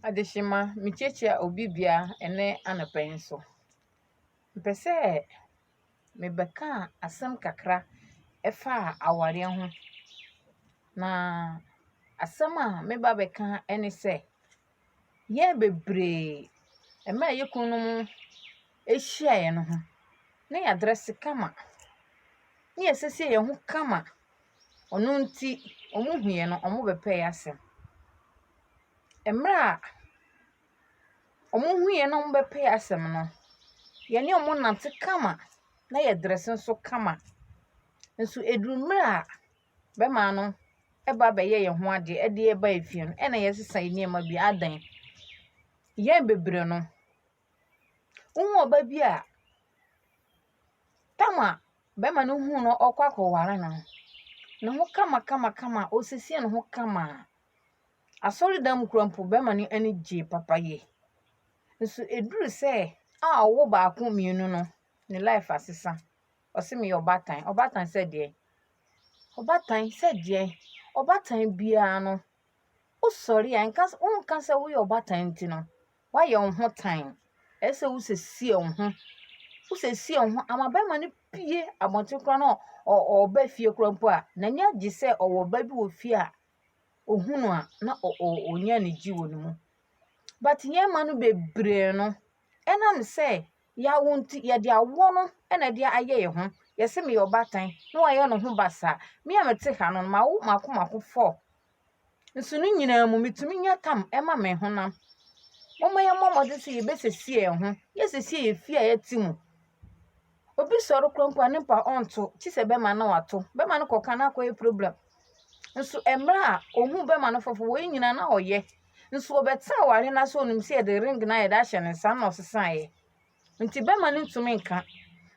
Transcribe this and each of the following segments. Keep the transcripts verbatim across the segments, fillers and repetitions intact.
Adehyema, mekyekyea obi biara ɛnɛ anɔpa yi nso. Mepɛ sɛ mebɛka asɛm kakra ɛfa aware ho. Na asɛm a meba bɛka ɛne sɛ, yɛn bebree, mmerɛ a yɛ kununom hyia yɛn no ho, na yɛadrɛse kama, na yɛasiesie yɛn ho kama. Ɔno nti, wɔn hu yɛn no, wɔn bɛpɛ yɛn asɛm. Mmerɛ a wɔn hu yɛn na wɔn bɛpɛ yɛn asɛm no, yɛne wɔn nante kama, na yɛdrɛse nso kama. Nso ɛduru mmerɛ a bɛma no ɛba bɛyɛ yɛn ho adeɛ, ɛde ɛba yɛn fie no, ɛna yɛsesa yɛn nneɛma bi. Adɛn? Yɛn bebree no, wohu ɔba bi a, tam a bɛma no hu no ɔkɔ akɔware no, ne ho kama kama kama, ɔsiesie ne ho kama. Asɔredan mu kura mpo, bɛma no ani gye papa yie. Nso ɛduru sɛ a ɔwo baako mmienu no, ne life asesa. Ɔse meyɛ ɔbatan. Ɔbatan sɛ deɛ? Ɔbatan sɛ deɛ? Ɔbatan biara no, wosɔre a, nka, wonka sɛ woyɛ ɔbatan nti no, woayɛ wo ho tan. Ɛsɛ sɛ wosiesie wo ho. Wosiesie wo ho ama bɛma no pue abɔnten koraa na ɔ-, ɔ-, ɔba fie koraa mpo a, n'ani agye sɛ ɔwɔ ɔba bi wɔ fie a, ɔhunu a, na ɔ-, ɔ-, ɔnya anigye wɔ ne mu. But yɛn mma no bebree no, ɛnam sɛ yɛawo nti, yɛde awoɔ no na ɛde ayɛ yɛn ho. Yɛse meyɛ ɔbatan, na wayɛ ne ho basaa. Me a mete ha no, mawo mako mako fɔ. Nso ne nyinaa mu, metumi nya tam ɛma me honam. Momma yɛmmɔ mmɔden sɛ yɛbɛsiesie yɛn ho, yɛsiesie yɛn fie a yɛte mu. Obi sɔre koraa mpo a, ne mpa ɔnto, kye sɛ bɛma no ato. Bɛma no kɔka na akɔyɛ problem. Nso mmerɛ a ɔhu bɛma no fɔfɔ, wei nyinaa na ɔyɛ. Nso ɔbɛtena aware no ase, ɔnim sɛ yɛde ring na yɛde ahyɛ ne nsa na ɔsesaeɛ. Nti bɛma no ntumi nka.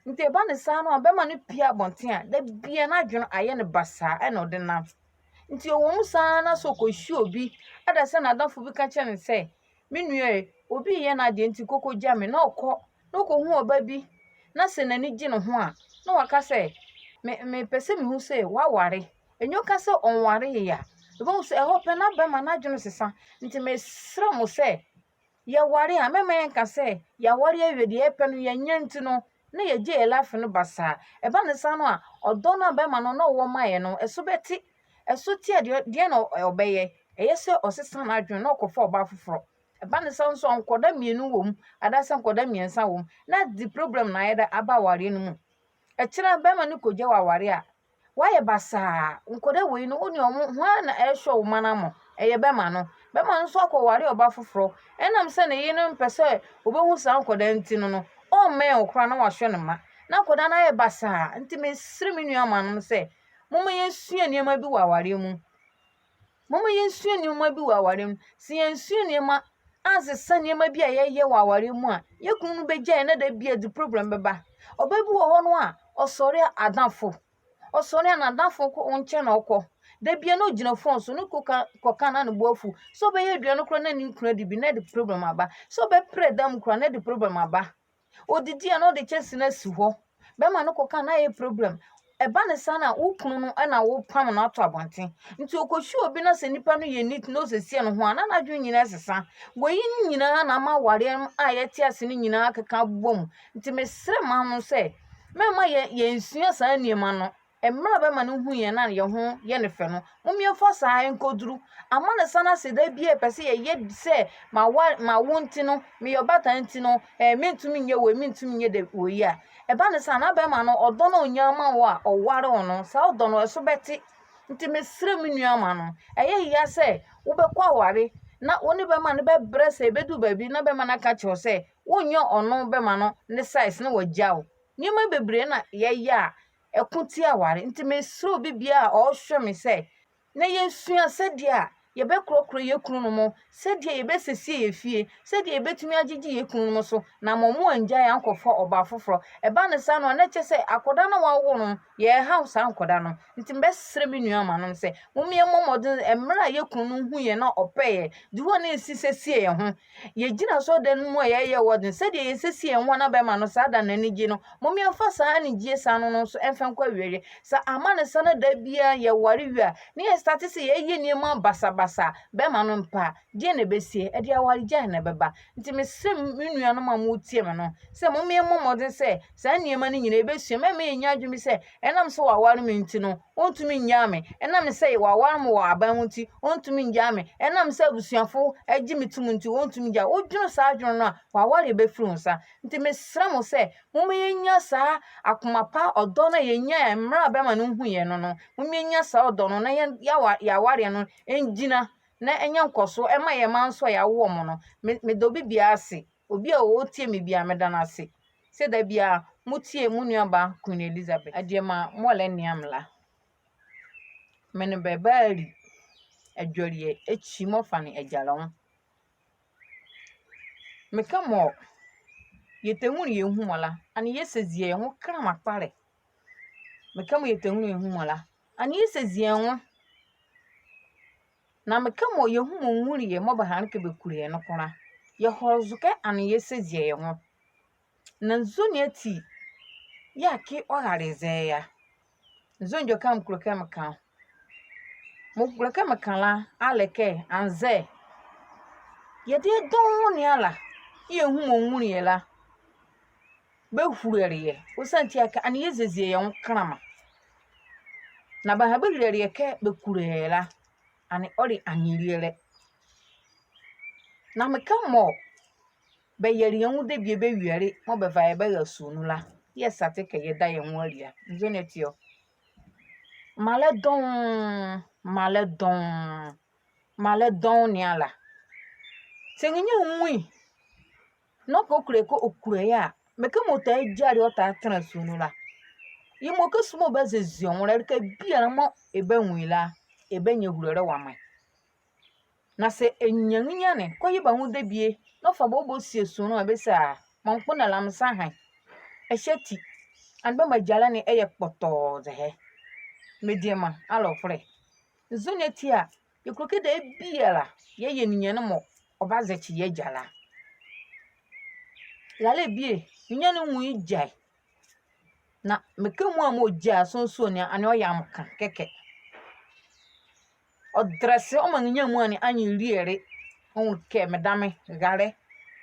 Nti ɛba ne saa no a, bɛma no pue abɔnten a, da biara n'adwene ayɛ no basaa ɛna ɔde nam. Nti ɔwɔ mu saa na sɛ ɔkɔhyia obi, ada sɛ n'adamfo bi ka kyerɛ no sɛ, "Me nua e, obi reyɛ n'adeɛ nti kɔkɔgya me," na ɔkɔ, na ɔkɔhu ɔba bi, na sɛ n'ani gye ne ho a, na waka sɛ, "Me, mepɛ sɛ mehu sɛ waware." Ɛnyɛ ɔka sɛ ɔnwaree a, ɛbɛhu sɛ ɛhɔ pɛ na bɛma n'adwene sesa. Nti mesrɛ mo sɛ, yɛware a, mɛma yɛnka sɛ yɛaware awie deɛ yɛpɛ no yɛanya nti no, na yɛgye yɛ life no basaa. Ɛba ne saa no a, ɔdɔ no a bɛma no na ɔwɔ ma yɛ no, ɛso bɛte. Ɛso te a, deɛ, deɛ na ɔ-, ɔbɛyɛ? Ɛyɛ sɛ ɔsesa n'adwene na ɔkɔfa ɔbaa foforɔ. Ɛba ne saa nso a, nkɔda mmienu wɔ mu, anaasɛ nkɔda mmiɛnsa wɔ mu, na de problem na ayɛ dɛ aba awareɛ no mu. Ɛkyerɛ a, bɛma no kɔgya wɔ awareɛ a, wayɛ basaa. Nkɔda wei no, wo ne ɔmo, hwan na ɛrehwɛ wo mma no amɔ? Ɛyɛ bɛma no. Bɛma no nso akɔware ɔba foforɔ. Ɛnam sɛ ne yere no mpɛ sɛ ɔbɛhu saa nkɔda nti no no, ɔmmɛn wo koraa na wahwɛ ne mma. Na nkɔda no ayɛ basaa. Nti mesrɛ me nuamaa nom sɛ, momma yɛnsua nneɛma bi wɔ awareɛ mu. Momma yɛnsua nneɛma bi wɔ awareɛ mu. Sɛ yɛansua nneɛma ansesa nneɛma bi a yɛyɛ wɔ awareɛ mu a, yɛn kunu no bɛgya yɛn na da bi a de problem bɛba. Ɔbaa bi wɔ hɔ no a, ɔsɔre a, adafo. Ɔsɔre a, n'adafo nko nkyɛn na ɔkɔ. Da biara na ɔgyina phone so, ne kɔka, kɔka na ne bo afu. Sɛ ɔbɛyɛ aduane koraa na ne nkunu adi bi, na ɛde problem aba. Sɛ ɔbɛprɛ dan mu koraa, na ɛde problem aba. Ɔdidi a, na ɔde kyɛnse no asi hɔ. Bɛma no kɔka na ayɛ problem. Ɛba ne saa no a, wo kunu no na wopam no ato abɔnten. Nti ɔkɔhyia obi na sɛ nipa no yɛ neat na ɔsiesie ne ho a, na n'adwene nyinaa sesa. Wei nyinaa na ama awareɛ a yɛte ase no nyinaa akeka abobɔ mu. Nti mesrɛ maa no sɛ, mɛma yɛ, yɛnsua saa nneɛma no. Mmerɛ a bɛma no hu yɛn na yɛn ho yɛ no fɛ no, mom yɛmfa saa nkɔduru. Ama no sane ase da biara pɛ sɛ yɛyɛ sɛ, mawa-, mawo nti no, meyɛ ɔbaatan nti no, ɛɛ, mentumi nyɛ wei, mentumi nyɛ dɛ wei a. Ɛba no saa na bɛma no ɔdɔ no a ɔnya ma wo a ɔware wo no, saa ɔdɔ no ɛso bɛte. Nti mesrɛ me nua ma no, ɛyɛ yia sɛ wobɛkɔ aware na wo ne bɛma no bɛbrɛ, sɛ ɛbɛdu baabi na bɛma no aka kyerɛ wo sɛ wonyɛ ɔno bɛma no ne size na wagya wo. Nneɛma bebree na yɛyɛ a ɛko tia aware. Nti mesrɛ obi biara a ɔrehwɛ me sɛ, na yɛnsua sɛdeɛ a yɛbɛkorɔkorɔ yɛ kunu no mo, sɛdeɛ yɛbɛsiesie yɛ fie, sɛdeɛ yɛbɛtumi agyegye yɛ kunu no mo so, na ma ɔmo angya yɛ ankɔfa ɔbaa foforɔ. Ɛba ne saa no a, na ɛkyɛ sɛ akɔda na wawo no, yɛɛhaw saa nkɔda no. Nti mebɛsrɛ me nua ma nom sɛ, mom yɛmmɔ mmɔden, mmerɛ a yɛ kunu no hu yɛn na ɔpɛ yɛ, de hɔ na ɛsi sɛsie yɛ ho. Yɛgyina asɔredan no mu a yɛyɛ wɔ den, sɛdeɛ yɛsiesie yɛn ho a na bɛma no saa da n'ani gye no, mom yɛmfa saa anigyeɛ saa no no nso ɛmfa nkɔ awieɛ. Sɛ ama ne sa na da biara yɛware wie a, na yɛstate sɛ yɛyɛ nneɛma basabasa. saa bɛmaa no mpo a, deɛn na ɛbɛsie? Ɛdeɛ aware gyae na ɛbɛba. Nti mesrɛ me nuanom a moretie me no sɛ mommɛbɔ mmɔden sɛ saa nneɛma no nyinaa ɛbɛsua. Mɛmma yɛnnya adwene sɛ ɛnam sɛ waware me nti no ɔntumi nnyaa me, ɛnam sɛ waware me wɔ aban mu nti ɔntumi nnyaa me, ɛnam sɛ abusuafo agye me tom nti ɔntumi nnyaa. Wodwene saa adwene no a, waware bɛfiri wo nsa. Nti mesrɛ mo sɛ momma yɛnnya saa akoma pa, ɔdɔ no a yɛnyae mmerɛ a bɛma no nhu yɛn no no, momma yɛnnya saa ɔdɔ no na yɛn yɛawa yɛawareɛ no ɛngyina na ɛnyɛ nkɔsoɔ ɛma yɛn mma nso a yɛawoɔ mo no. Me meda obi biara ase, obi a ɔretie me biara meda no ase sɛ da biara motie mo nuabaa Queen Elizabeth. Adiema mo a lɛ nea me la, me ne bɛ baali adwareɛ akyi mɔɔ fa ne agyalɛ ho. Meka mɔɔ yɛtɛnwunu yɛhu mɔ la, ɛnee yɛsɛzie yɛ nwo kɛnlɛma kpalɛ. Meka mɔɔ yɛtɛnwunu yɛhu mɔ la, ɛnee yɛsɛzie yɛ nwo. Na meka mɔɔ yɛhu mɔɔ nwunli yɛ mɔɔ bɛhanle kɛ bɛkule yɛ noko la, yɛhɔle zo kɛ ɛnee yɛsɛzie yɛ nwo. Na nzɔne ati yɛɛ akee ɔrale zɛhae a? Nzɔne edwɛkɛ a mekulo kɛ meka? Mekulo kɛ meka la a le kɛ anzɛɛ yɛdeɛ dɔɔnwo ne ala yɛɛ yɛhu mɔɔ nwunli yɛ la, bɛhulele yɛ. Ɔsiane ti a kɛ ɛnee yɛsɛzie yɛ nwo kɛnlɛma. Na bɛha bɛhulele yɛ kɛ bɛkule yɛ la, ɛnee ɔle ɛnee lielɛ. Na meka mɔɔ bɛyɛle yɛ nwo debie bɛwiele mɔɔ bɛva yɛ bɛra sua nu la, yɛɛ ɛsate kɛ yɛda yɛ nwo alia. Nzɔne ati ɔ? Mraalɛ dɔɔnwo, mraalɛ dɔɔnwo, mraalɛ dɔɔnwo ne ala. Sɛ nrenyia nwu ye na ɔka ɔkile kɛ ɔkule ye a, mekɛ mɔɔ ɔtaa gyale ɔtaa tɛnla sua nu la, yemɔ kɛ sua mɔɔ bɛziezie ɔ nwo la, ɛleka biala mɔɔ ɛbanwu ye la, ɛbanyia ahulolɛ wɔ amaa ye. Na sɛ ɛnyia nrenyia ne, kɔ yɛ bɛ nwo debie na ɔfa bɛ ɔbɔsie sua nu a, bɛse a, mɔɔ mekpondɛ la me sa han. Ɛhye ati, ɛnee bɛmaa agyalɛ ne ɛyɛ kpɔtɔɔ zɛhae. Mediema, alɔvolɛ, nzɔne ati a yɛkulo kɛ debie biala yɛyɛ ninyɛne mɔɔ ɔbazɛkye yɛ agyalɛ a? Raalɛ bie, nrenyia ne nwu ye gyae. Na mekɛ muala mɔɔ ɔgya sɔnsuane ne a, ɛnee ɔyɛ amɔka kɛkɛ. Ɔdɛlɛse ɔmaa nrenyia muala ne anye liele. Ɔnwunle kɛ medame raalɛ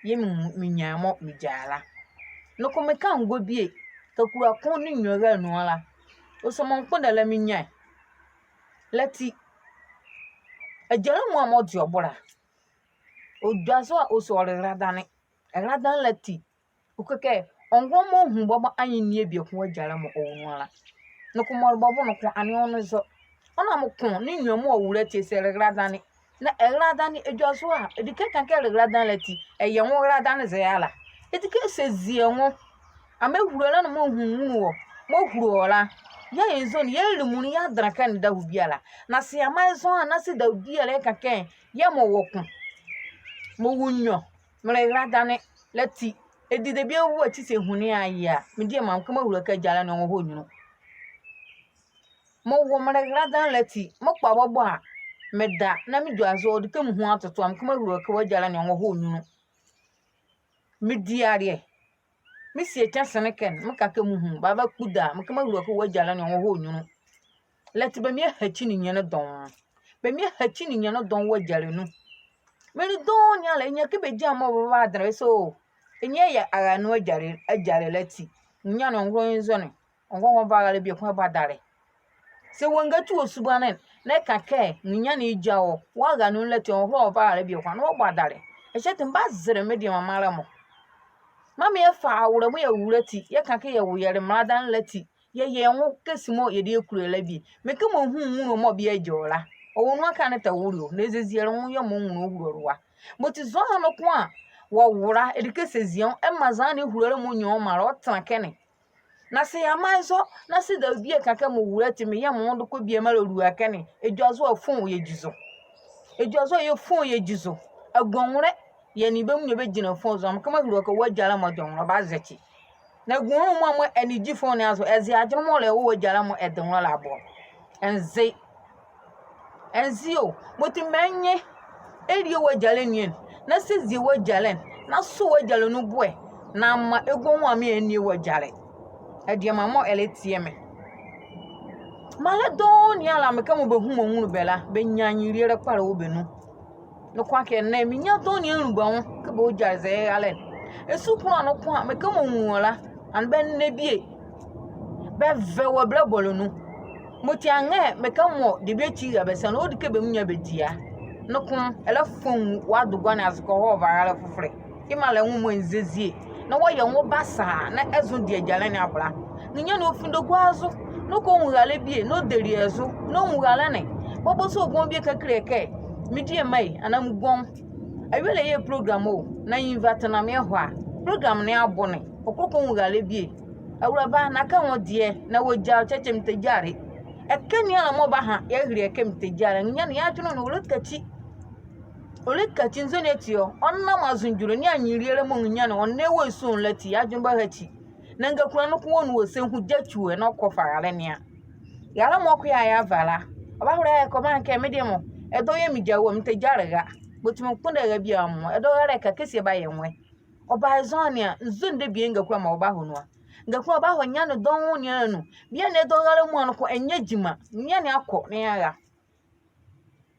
yɛɛ me nwu menyae mɔɔ megyae la. Noko meka mengɔ bie, kakula ko ne nwiɔ raalɛ nu la, ɔse mɔɔ mekpondɛ la menyae. La ati, agyalɛ muala mɔɔ ɔde ɔ bo la, ɔdwazo a ɔse ɔle ɛradane. Ɛradane la ati, ɔkile kɛ ɔngoa mɔɔ ɔhu bɔbɔ anye nlie bieko wɔ agyalɛ mɔɔ ɔwɔ nu la. Noko mɔɔ ɔle bɔbɔ noko ɛnee ɔnle zɔ. Ɔnam ko ne nwiɔ mɔɔ ɔwɔ la ati ɔse ɛle ɛradane. Na ɛradane, ɛdwazo a, ɛdi kɛ ɛka kɛ ɛle ɛradane la ati, ɛyɛ nwo ɛradane zɛhae ala? Ɛdi kɛ sɛzie ɛ nwo. Amaa ahulolɛ ne mɔɔ ɛhu nwunli wɔ, mɔɔ ɛhulo wɔ la, yɛyɛ nzɔne, yɛle mɔɔ yɛadɛnla kɛ ɛnle dawɔ biala. Na sɛ yɛamaa ye zɔ a, na sɛ dawɔ biala yɛka kɛ yɛmɔ wɔ ko mɔɔ ɔwɔ nwiɔ, mele ɛradane la ati, ɛdi debie ɛwɔ akyi sɛ ɛhunle ye a, mediema mekɛ mehulo kɛ agyalɛ ne ɔnrɛhɔ nyunlu. Mewɔ mele ɛradane la ati, mekpɔ bɔbɔ a meda na medwazo a, ɔdi kɛ mehu atoto a, mekɛ mehulo kɛ wɔ agyalɛ ne ɔnrɛhɔ nyunlu. Medi aleɛ, mesie kyɛnse ne ɛkɛ ne, meka kɛ mehu, bɛava kpudɔ a, mekɛ mehulo kɛ wɔ agyalɛ ne ɔnrɛhɔ nyunlu. La ati bɛmaa yɛhakyi ninyɛne dɔɔnwo. Bɛmaa yɛhakyi ninyɛne dɔɔnwo wɔ agyalɛ nu. Menli dɔɔnwo ne ala, ɛnyia kɛ bɛgyinla mɔɔ bɛbadɛnla bɛse o, ɛnyia yɛ ara nu agyalɛ, agyalɛ la ati nrenyia ne ɔngoa ye nzɔne. Ɔngoa ɔnrɛva raalɛ bieko ɛbɔ adalɛ. Sɛ wɔngatu wɔ subane ne na ɛka kɛ nrenyia ne ɛgya wɔ, wɔ ara nu la ati ɔngoa ɔnrɛva raalɛ bieko a, na wɔbɔ adalɛ. Ɛhye ati mebazɛlɛ mediema, mraalɛ mɔ, mmamaa yɛfa awolɛ mɔɔ yɛwɔ la ati, yɛka kɛ yɛwɔ yɛle ɛradane la ati, yɛyɛ yɛ nwo kɛsi mɔɔ yɛdayɛ kule ye la bie. Mekɛ mɔɔ mehu nwunli wɔ mɔɔ bie ɛgya ɔ la, ɔwɔ nu a kɛ ɛnle tɛ wole o, na ɛziezielɛ nwo yɛɛ mɔɔ nwunli ɔhulo ɛlua. Mɔti zɔhane noko a wɔwɔ la, ɛdi kɛ sɛzie ɔ, ɛmaa zɔhane ahulolɛ mɔɔ ɔnnyia ɔ mra la ɔtɛnla ɛkɛ ne. Na sɛ yɛamaa ye zɔ, na sɛ dawɔ bie ɛka kɛ mewɔ la ati meyɛ me nwo de kɔ bie melua ɛkɛ ne, ɛdwazo a ɛfɔn yɛ gyi zo. Ɛdwazo a yɛfɔn yɛ gyi zo. Aguanwolɛ yɛɛ ɛnee bɛ mɔ nwiɔ bɛgyinla fɔn zo a, mekɛ mehulo kɛ wɔ agyalɛ mɔ ɛde ɔ nwo la ɔbazɛkye. Na aguanwolɛ muala mɔɔ ɛnee gyi fɔn ne azo, ɛze adwenle mɔɔ ɔlɛyɛ wɔ agyalɛ mɔ ɛde nwo la ɔlɛbɔ? Ɛnze. Ɛnze o, mɔti maa yɛ nye ɛlie wɔ agyalɛ ne anu, na sɛzie wɔ agyalɛ ne, na so wɔ agyalɛ nu boɛ, na maa ɛguanwolɛ amaa yɛanlie wɔ agyalɛ. Adiema mɔɔ ɛlɛtie me, Mraalɛ dɔɔnwo ne ala, mekɛ mɔɔ bɛhu mɔɔ nwunle bɛ la, bɛnyia anyelielɛ kpalɛ wɔ bɛ nu. Noko akee ɛnɛ, mrenyia dɔɔnwo ne alu bɛ nwo kɛ bɛɔgyalɛ zɛhae raalɛ ne. Esukonle noko a, mekɛ mɔɔ nwunle la, ɛnee bɛnlɛ bie bɛvɛ wɔ ɛbɛlɛbɔlɛ nu. Mɔti anrɛɛ mekɛ mɔɔ debie ekyi ɛra bɛ sa nu, ɔdi kɛ bɛnwu bɛdi a. Noko ɛlɛfa nwu wɔ adogane azo kɔhɔ ɔvanralɛ fofolɛ. Yemɔ a le nwo mɔɔ ɛnziezie. Na wɔyɛ nwo basaa na ɛzo die agyalɛ ne abo la. Nrenyia ne ɔfinle gua zo. Noko ɔnwu raalɛ bie na ɔdɛli ɛ zo. Na ɔnwu raalɛ ne. Bɔbɔ sa ɔgɔnwo bie kɛkile kɛ, mediema ei, anaa mgɔnwo, awielɛ yɛ program o, na invite na meɛhɔ a, program ne abo ne, ɔkro kɛ ɔnwu raalɛ bie. Awulaba, na kɛ nwo deɛ, na wɔgyale kyɛkyɛ, metɛgyale. Ɛkɛ ne ala mɔɔ ɔbaha yɛahile ɛ kɛ metɛgyale. Nrenyia ne yɛ adwenle ne ɔlɛkakyi. Ɔlɛkakyi, nzɔne ati ɔ? Ɔnam azondwolɛ nee anyelielɛ mɔɔ nrenyia ne ɔnlɛ wɔ ye sua nu la ati, yɛ adwenle bahakyi. Na ngakula noko ɔnwu ɔ sa hu gyakyi ɛ na ɔkɔ ɔfa raalɛ ne a. Raalɛ mɔɔ ɔkɔ yɛ a, yɛava la, ɔbahola ayɛ kɔmaa kɛ, mediema, ɛdawɔ yɛɛ megya wɔ, metɛgyale ra. Mɔti mekpondɛ ra biala mɔɔ, ɛdawɔ raalɛ ɛkɛ kɛsi ɛbayɛ nwo ɛ. Ɔba ye zɔhane a, nzɔne debie ngakula mɔɔ ɔbahɔ nu a. Ngakula ɔbahɔ nrenyia ne dɔɔnwo ne anu. Bianɛ ɛdawɔ raalɛ mɔɔ noko ɛnyɛ gyima, nrenyia ne akɔ na ɛara.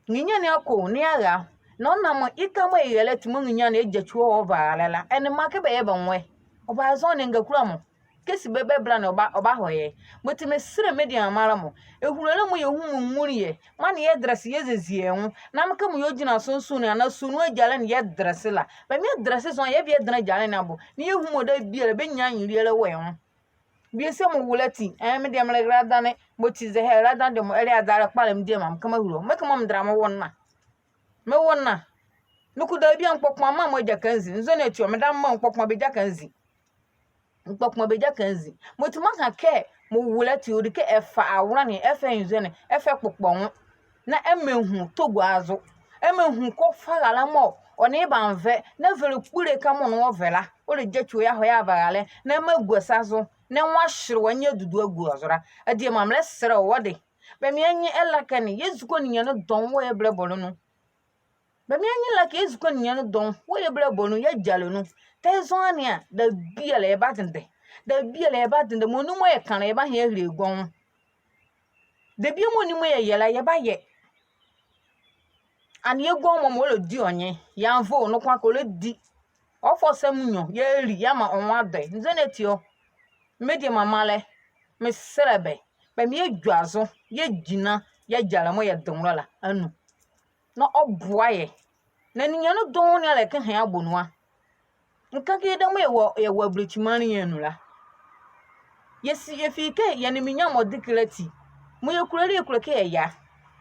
Nrenyia ne akɔ na ɛara. Na ɔnam ye ka mɔɔ ɛyɛ la ati mɔɔ nrenyia ne agyakyi wɔ ɔva raalɛ la, ɛnee mekɛ bɛyɛ bɛ nwo ɛ. Ɔba ye zɔhane a, ngakula mɔ, kɛsi bɛ, bɛbɛla ne ɔba, ɔbahɔ yɛ. Mɔti mesɛlɛ mediema mraalɛ mɔ, ɛhulolɛ mɔɔ yɛhu mɔɔ nwunle yɛ, maa ne yɛdɛlɛse yɛziezie yɛ nwo. Na mekɛ mɔɔ yɛgyinla sonsonle ne anaa sua nu agyalɛ ne yɛdɛlɛse la, bɛmaa yɛdɛlɛse zɔhane a, yɛvi yɛdɛnla agyalɛ ne abo. Na yɛhu mɔɔ debie biala bɛnyia anyelielɛ wɔ yɛ nwo. Bie se mewo la ati, ɛɛ, mediema, ɛlɛyɛ la dane, mɔti zɛhae la dane dɛ mɔɔ, ɛlɛyɛ adaalɛ kpalɛ, mediema, mekɛ meahule ɔ. Mekɛ mɔɔ medɛla mewo ne la. Mewo ne la. Noko debie a, mekpɔkpɔma mɔɔ bɛgyakye nzi. Nzɔne ati ɔ? Medame mekpɔkpɔma bɛgyakye nzi. Mekpɔkpɔma bɛgyakye nzi. Mɔti meka kɛ mewo la ati, ɔdi kɛ ɛfa awolɛ ne, ɛfa nzɔne, ɛfa kpokpɔ nwo. Na ɛmaa ehu tɔ gua zo. Ɛmaa ehu kɔfa raalɛ mɔɔ ɔ nee ye banvɛ, na ɛvɛlɛ kpole ɛkɛ mɔɔ ɔ nee wɔ ɛvɛ la, ɔlɛgyakyi wɔ yɛahɔ yɛava raalɛ, na ɛmaa ɛgua sa zo, na ɛnwo ahyele wɔ, na ɛdudua gua zo la. Adiema, melɛsɛlɛ wɔ de, bɛmaa yɛ nye ɛlakɛ ne, yɛzukoa ninyɛne dɔɔnwo wɔ yɛ ɛbɛlɛbɔlɛ nu. Bɛmaa yɛ nye ɛlakɛ yɛzukoa ninyɛne dɔɔnwo wɔ yɛ ɛbɛlɛbɔlɛ nu, yɛ agyalɛ nu. Tɛ zɔhane a, debie biala yɛbadendɛ. Debie biala yɛbadendɛ. Mɔɔ ɔnle mɔɔ yɛka la, yɛbaha yɛahile ye gɔnwo. Debie mɔɔ ɔnle mɔɔ yɛyɛ la, yɛbayɛ. Ɛnee yɛ gɔnwo mɔɔ, mɔɔ ɔlɛdi ɔ nye, yɛanva o, noko akee ɔlɛdi. Ɔfa ɔ sa mu nwiɔ, yɛali, yɛamaa ɔ nwo adɔ ye. Nzɔne ati ɔ? Mediema mraalɛ, mesɛlɛ bɛ, bɛmaa yɛdwazo, yɛgyinla yɛ agyalɛ mɔɔ yɛde nwolɛ la anu. Na ɔboa yɛ. Na ninyɛne dɔɔnwo ne ala ɛkɛha yɛ abɔ nu a. Nka kɛ yɛdayɛ mɔɔ yɛwɔ, yɛwɔ ablekyi maanle ye anu la, yɛsi, yɛfi kɛ yɛ nee mrenyia mɔ dekele ati, mɔɔ yɛkulo la, yɛkulo kɛ yɛyɛ a.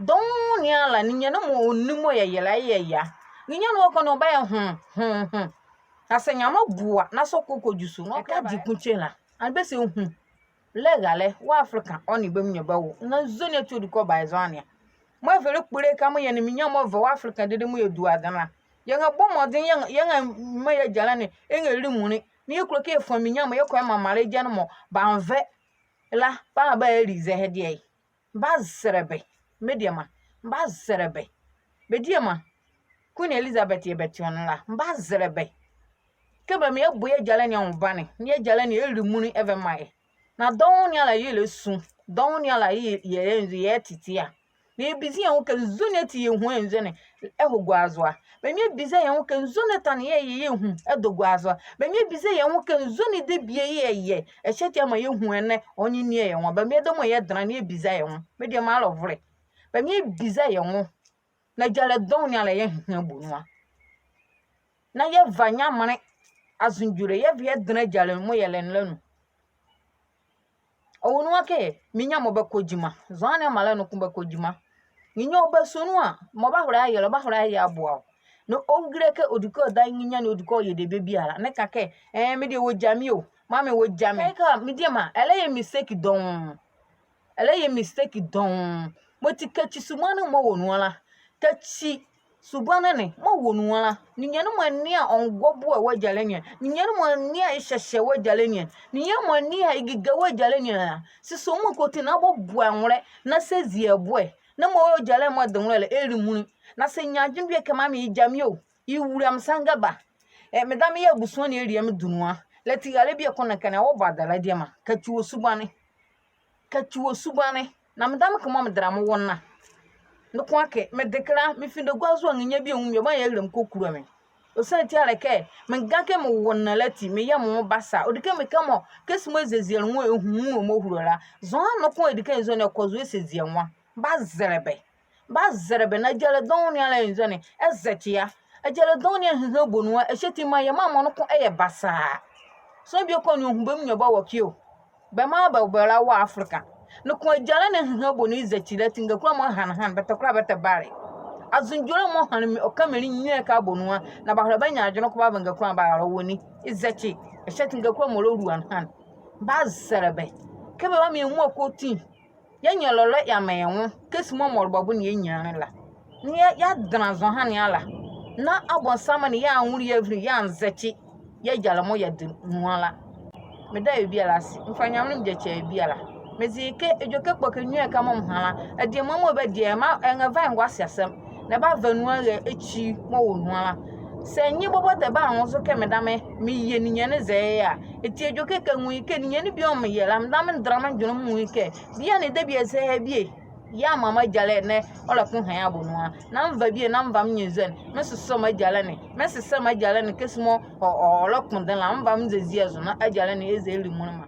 Dɔɔnwo ne ala, ninyɛne mɔɔ ɔnle mɔɔ yɛyɛ la, yɛyɛ a. Nrenyia ne ɔkɔ ne ɔbayɛ hum, hum, hum. Na sɛ Nyamenle boa, na sɛ ɔkɔ kɔdwu so, na ɔkɛgye kunkyɛ la, ɛnee bɛse hu. Ɛlɛyɛ raalɛ wɔ Afrika, ɔ nee bɛ mnyɛ bawo. Na nzɔne ati ɔdi kɛ ɔba ye zɔhane a? Mɔɔ ɛvɛlɛ kpole ɛkɛ mɔɔ yɛ nee mrenyia mɔɔ ɛva wɔ Afrika dedee mɔɔ yɛdu adenle la, yɛnrɛbɔ mɔdenle, yɛnrɛ, yɛnrɛmaa yɛ agyalɛ ne, yɛnrɛli munli, na yɛkulo kɛ yɛfa mrenyia mɔ yɛkɔ yɛmamaa la agyalɛ ne mɔɔ banvɛ la, bɛala bɛali zɛhae deɛ ye. Mebazɛlɛ bɛ, mediema, mebazɛlɛ bɛ. Bɛ diema, Queen Elizabeth yɛɛ bɛte ɔ ne la, mebazɛlɛ bɛ. Kɛ bɛmaa yɛbɔ yɛ agyalɛ ne anwobane, na yɛ agyalɛ ne ɛli munli ɛvamaa yɛ. Na dɔɔnwo ne ala yɛlɛsu, dɔɔnwo ne ala yɛ, yɛ, yɛ, yɛtete a. Na yɛbiza yɛ nwo kɛ nzɔne ati yɛhu ɛ nzɔne ɛhɔ gua zo a. Bɛmaa yɛbiza yɛ nwo kɛ nzɔne ɛtane yɛyɛ yɛhu ɛdɔ gua zo a. Bɛmaa yɛbiza yɛ nwo kɛ nzɔne debie yɛyɛ, ɛhye ati amaa yɛhu ɛ ne, ɔnye nli ɛ yɛ nwo a. Bɛmaa yɛdayɛ mɔɔ yɛdenla na yɛbiza yɛ nwo. Mediema, alɔvolɛ. Bɛmaa yɛbiza yɛ nwo. Na agyalɛ dɔɔnwo ne ala yɛhehele bɔ nu a. Na yɛva Nyamenle azondwolɛ, yɛva yɛdenla agyalɛ mɔɔ yɛlɛ ne la anu. Ɔwɔ nu akee mrenyia mɔ bɛkɔ gyima. Zɔhane mraalɛ noko bɛkɔ gyima. Nrenyia ɔba sua nu a, mɔɔ ɔbahola ayɛ la, ɔbahola ayɛ aboa wɔ. Na ɔngile kɛ ɔdi kɛ ɔda nrenyia ne ɔdi kɛ ɔyɛ debie biala. Na ɛka kɛ, ɛɛ, me deɛ wɔgya me o. Mame, wɔgya me. Kɛ, mediema, ɛlɛyɛ mistake dɔɔnwo. Ɛlɛyɛ mistake dɔɔnwo. Mɔti kakyi subane ne mɔɔ wɔ nu la. Kakyi subane ne mɔɔ wɔ nu la. Ninyɛne mɔɔ ɛnlea ɔngoboɛ wɔ agyalɛ ne a. Ninyɛne mɔɔ ɛnlea ɛhyɛhyɛ wɔ agyalɛ ne a. Ninyɛne mɔɔ ɛnlea ɛgiga wɔ agyalɛ ne a. Sesɛ ɔmaa kɔti na bɔboa nwolɛ, na sɛ zi ɛ boɛ, na mɔɔ ɔwɔ agyalɛ mɔɔ de nwolɛ la ɛli munli. Na sɛ ɛnyia adwenle bie kɛ mame, yegya me o. Yewula, me sa mgaba. Ɛɛ, medame yɛɛ abusua ne ɛli ɛ me dunli a. La ati raalɛ bie ko ne ɛkɛ ne, wɔbɔ adalɛ, adiema. Kakyi wɔ subane. Kakyi wɔ subane. Na medame kɛ mɔɔ medɛla mewo ne la, noko akee mede kɛ la, mefinde gua zo a nrenyia bie anwu me ɔbaha yɛlɛra me kɔkula me. Ɔsiane ti a le kɛ, menga kɛ mewo ne la ati, meyɛ me nwo basaa. Ɔdi kɛ mekɛ mɔɔ, kɛzi mɔɔ ɛziezie nwo ɛhunmu nwo mɔɔ ɛhulo la. Zɔhane noko ɛdi kɛ ɛnzɔne ɛkɔ zo ɛsɛzie nwo a. Mebazɛlɛ bɛ. Mebazɛlɛ bɛ na agyalɛ dɔɔnwo ne ala ɛnzɔne, ɛzɛkye a. Agyalɛ dɔɔnwo ne ɛhenha bɔ nu a, ɛhye ati maa yɛ maama noko ɛyɛ basaa. Sonla bieko a ɔnwu bɛ mɔ nyɛ ɔbawɔ ɛkɛ o. Bɛmaa bɛwɔ bɛ la wɔ Africa. Noko agyalɛ ne ɛhenha bɔ nu ɛzɛkye la ati ngakula mɔɔ ɛhane ɛhane, bɛtɛkola bɛtɛbale. Anzodwolɛ mɔɔ ɛhane ɔ kamelɛ nwiɔ ɛhye abɔ nu a, na bɛahola bɛanyia adwenle ko bɛava ngakula bɛarale wɔ ne. Ɛzɛkye, ɛhye ati ngakula mɔɔ ɔlua ne ɛhane. Mebazɛlɛ bɛ. Kɛ bɛbamɔ yɛ muala kɔti, yɛanyia lɔlɛ yɛamaa yɛ nwo, kɛzi mɔɔ mɔlebɛbo ne yɛanyia ne la. Na yɛ, yɛadɛnla zɔhane ala. Na abɔnsam ne yɛanwole yɛ avinli, yɛanzɛkye yɛ agyalɛ mɔɔ yɛde nu ala. Meda bɛ biala ase, mefa Nyamenle me gyakyi bɛ biala. Meze kɛ edwɛkɛ kpɔkɛ nwiɔ ɛhye mɔɔ meha la, adiema mɔɔ bɛdie, maa ɛnrɛva ye ngɔnlɔsua asɛm. Na ɛbava nu ara ekyi mɔɔ wɔ nu ala. Saa nye bɔbɔ dɛba nwo zo kɛ medame meyɛ ninyɛne zɛhae a. Eti edwɛkɛ kɛ nwo ye kɛ ninyɛne bie mɔɔ meyɛ la, medame mendɛnla mendwenle menwu ye kɛ, bie ne debie zɛhae bie. Yɛɛ maa mɔ agyalɛ ne ɔlɛkpondɛ ye abɔ nu a. Na meva bie, na meva menye zɔ ne, mensesa mɔ agyalɛ ne, mensesa mɔ agyalɛ ne kɛzi mɔɔ ɔ, ɔ, ɔlɛkpondɛ la, meva menziezie zo na agyalɛ ne ɛza ɛli munlima.